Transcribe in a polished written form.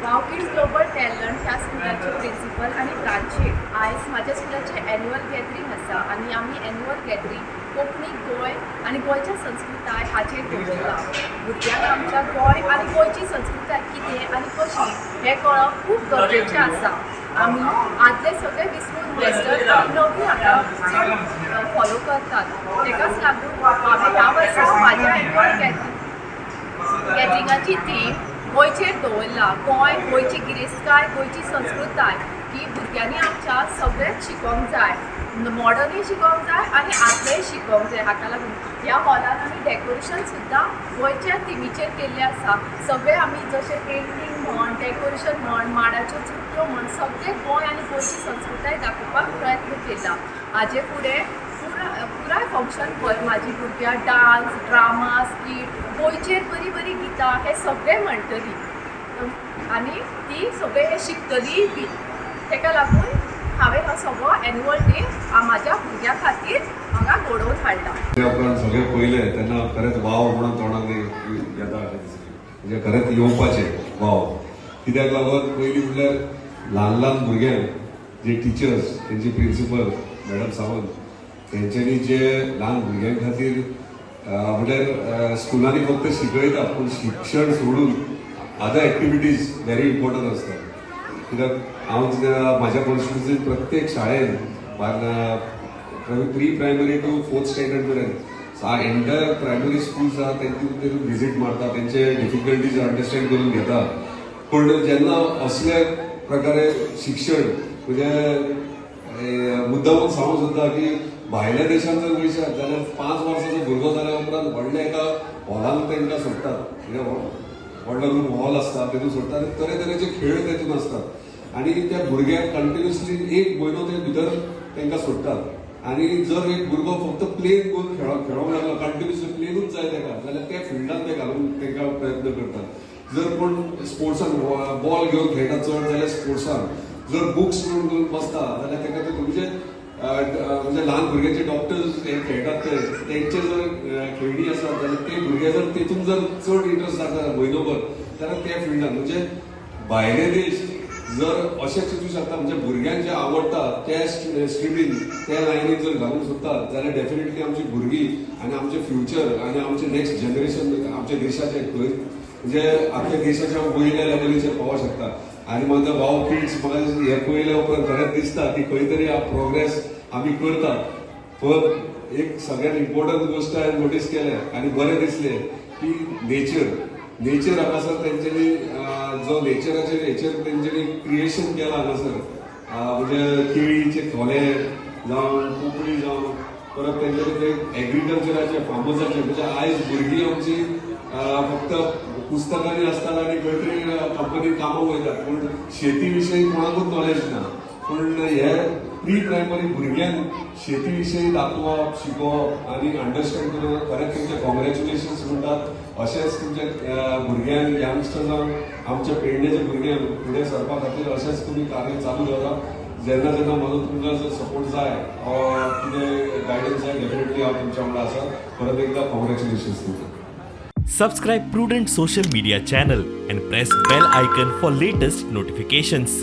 वाव kids global talent ह्या स्कुलाचे प्रिंसिपल आनी प्रांची. आयज म्हाज्या स्कुलाचें एन्युअल गॅदरींग आसा आनी आमी एन्युअल गॅदरींग कोंकणी, गोंय आनी गोंयच्या संस्कृताय हाचेर दवरला. भुरग्यांक आमच्या गोंय आनी गोंयची संस्कृताय कितें आनी कशी हें कळप खूब गरजेचें आसा. आमी आदलें सगळें विसरून वेस्टर्न आनी नवी आतां चड फॉलो करतात. तेकाच लागून हांवें ह्या वर्सा म्हाज्या एन्युअल गॅदरिंगाची थीम गोंयचेर दवरला. गोंय, गोंयची गिरेस्तकाय, गोंयची संस्कृताय ही भुरग्यांनी आमच्या सगळेंच शिकोंक जाय. मॉडर्नूय शिकोंक जाय आनी आदलेंय शिकोंक जाय. हाका लागून ह्या हॉलान आमी डेकोरेशन सुद्दां गोंयच्या थिमीचेर केल्लें आसा. सगळें आमी जशें पेंटींग म्हण, डेकोरेशन म्हण, माडाच्यो चुट्ट्यो म्हण, सगळें गोंय आनी गोंयची संस्कृताय दाखोवपाक प्रयत्न केला. हाजे फुडें पुराय फंक्शन भर म्हाजी भुरग्यां डांस, ड्रामा, स्कीट, गोंयचेर बरीं बरीं गितां हें सगळें म्हणटलीं आनी ती सगळें हें शिकतलीय बी. तेका लागून हांवें हो सगळो एन्युअल डे म्हाज्या भुरग्यां खातीर हांगा घडोवन हाडला. त्या उपरांत सगळें पळयलें तेन्ना खरेंच वाव म्हणून तोंडाक येता अशें दिसलें. म्हणजे खरेंच येवपाचें वाव कित्याक लागून, पयलीं म्हणल्यार ल्हान ल्हान भुरग्यांक जे टिचर्स, तेंचे प्रिंसिपल मॅडम सावंत, तेंच्यांनी जे ल्हान भुरग्यां खातीर, म्हणल्यार स्कुलांनी फक्त शिकयता पूण शिक्षण सोडून अदर एक्टिविटीज व्हेरी इम्पॉर्टंट आसतात. कित्याक हांव म्हाज्या कॉन्स्टिट्युन्सीन प्रत्येक शाळेन pre primary to fourth standard मेरेन एंटायर प्रायमरी स्कूल्स आहा, तेंची तितून विजीट मारता, तेंचे डिफिकल्टीज अंडरस्टँड करून घेता. पूण जेन्ना असले प्रकारे शिक्षण, म्हणजे मुद्दामून सांगूंक सोदता की भायल्या देशांत जर वयशात जाल्यार 5 वर्साचो भुरगो जाल्या उपरांत व्हडल्या एका हॉलान तांकां सोडटात. म्हणजे व्हडलो रूम, हॉल आसता, तेतून सोडटात आनी तरेतरेचे खेळ तेतून आसतात आनी त्या भुरग्याक कंटिन्युअसली एक म्हयनो ते भितर तांकां सोडटात. आनी जर एक भुरगो फक्त प्लेन करून खेळोंक लागलो, कंटिन्युअसली प्लेनूच जाय ताका, जाल्यार त्या फिल्डान ते घालूंक तांकां प्रयत्न करतात. जर कोण स्पोर्ट्सान बॉल घेवन खेळटा चड जाल्यार स्पोर्ट्सान, जर बुक्स घेवन बसता जाल्यार ताका ते म्हणजे ल्हान भुरग्यांचे डॉक्टर्स हे खेळटात ते, तेंचे जर खेळणी आसात जाल्यार ते भुरगे जर तेतून जर चड इंट्रस्ट दाखयता म्हयनोभर जाल्यार त्या फिल्डान. म्हणजे भायले देश जर अशें चिंतू शकता, म्हणजे भुरग्यांक जे आवडटा त्या स्ट्रिमीन, त्या लायनीन जर घालूंक सोदतात जाल्यार डेफिनेटली आमची भुरगीं आनी आमचें फ्युचर आनी आमचें नेक्स्ट जनरेशन आमच्या देशाचें खंय, म्हणजे आख्या देशाच्या वयल्या लेवलीचेर पावोंक शकता. आनी म्हाका वाव किड्स, म्हाका हें पळयल्या उपरांत खरेंच दिसता की खंय तरी प्रोग्रेस आमी करतात. पण एक सगळ्यात इम्पॉर्टंट गोश्ट हांवें नोटीस केलें आनी बरें दिसलें की नेचर, नेचर हांगासर तेंच्यांनी जो नेचराचेर हेचेर तेंच्यांनी क्रिएशन केलां हांगासर, म्हणजे केळीचे खोले जावं, कोंकणी जावं, परत तेंच्यांनी ते एग्रीकल्चराचे, फार्मर्साचे. म्हणजे आयज भुरगीं आमची फक्त पुस्तकांनी आसतात आनी खंय तरी कंपनीत कामाक वयतात, पूण शेती विशयी कोणाकूच नॉलेज ना. पूण हे प्री प्रायमरी भुरग्यांक शेती विशयी दाखोवप, शिकोवप आनी अंडरस्टँड करून खरेंच तुमचे कॉंग्रॅच्युलेशन्स म्हणटात. अशेंच तुमच्या भुरग्यांक, यंगस्टर्सांक, आमच्या पेडण्याच्या भुरग्यांक फुडें सरपा खातीर अशेंच तुमी कार्य चालू दवरात. जेन्ना जेन्ना म्हजो तुमकां जर सपोर्ट जाय, कितें गायडन्स जाय, डेफिनेटली हांव तुमच्या वांगडा आसा. परत एकदा कॉंग्रॅच्युलेशन्स तुमकां. Subscribe Prudent Social Media channel and press bell icon for latest notifications.